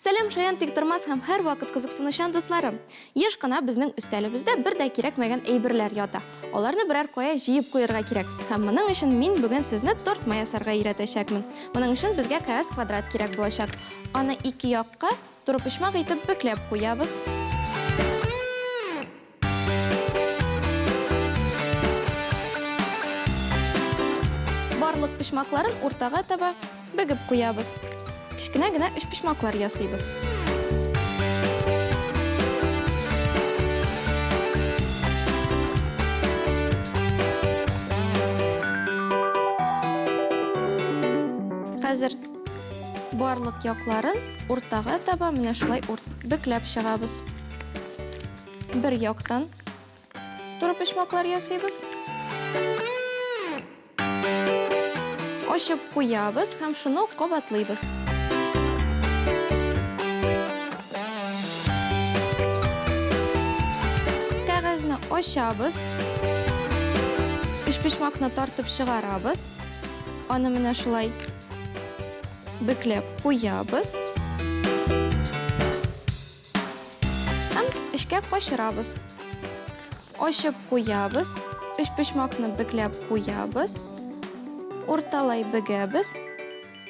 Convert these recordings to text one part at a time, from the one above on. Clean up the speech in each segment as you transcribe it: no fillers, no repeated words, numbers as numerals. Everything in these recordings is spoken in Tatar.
Сәлам, шаян тиктормас һәм һәрвакыт кызыксынучан дусларым! Еш кына безнең өстәлебездә бер дә кирәкмәгән әйберләр ята. Аларны берәр кая җыеп куерга кирәк. Һәм моның өчен мин бүген сезне тартма ясарга өйрәтәчәкмен. Моның өчен безгә кәгазь квадрат кирәк булачак. Аны ике якка турыпочмак итеп бөкләп куябыз. Барлык почмакларын уртага таба бөгеп куябыз. Кечкенә генә өчпочмаклар ясыйбыз. Хәзер барлык якларын уртага таба менә шулай бөкләп чыгабыз. Бер яктан турыпочмаклар ясыйбыз. Ачып куябыз һәм шуны ук кабатлыйбыз. Кәгазьне ачабыз. Өчпочмакны тартып чыгарабыз. Аны менә шулай бөкләп куябыз. Һәм эчкә качырабыз. Ачып куябыз. Өчпочмакны бөкләп куябыз. Урталай бөгәбез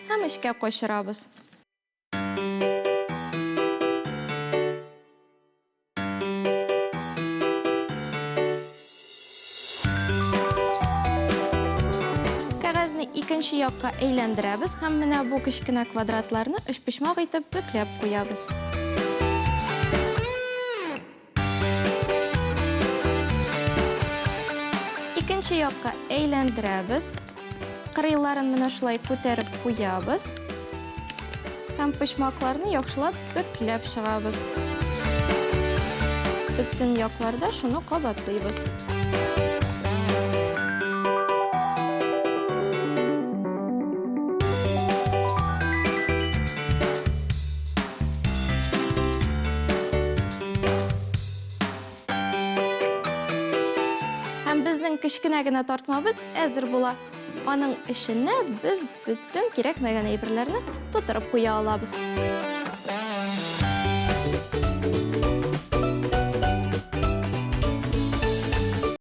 һәм эчкә качырабыз. Кәгазьне икенче якка әйләндерәбез һәм менә бу кечкенә квадратларны өчпочмак итеп бөкләп куябыз. Икенче якка әйләндерәбез. Кырыйларын менә шулай күтәреп куябыз. Һәм почмакларны яхшылап бөкләп чыгабыз. Бөтен якларда шуны кабатлыйбыз. Һәм безнең кечкенә генә тартмабыз әзер була. Аның эченә без бөтен кирәкмәгән әйберләрне тутырып куя алабыз.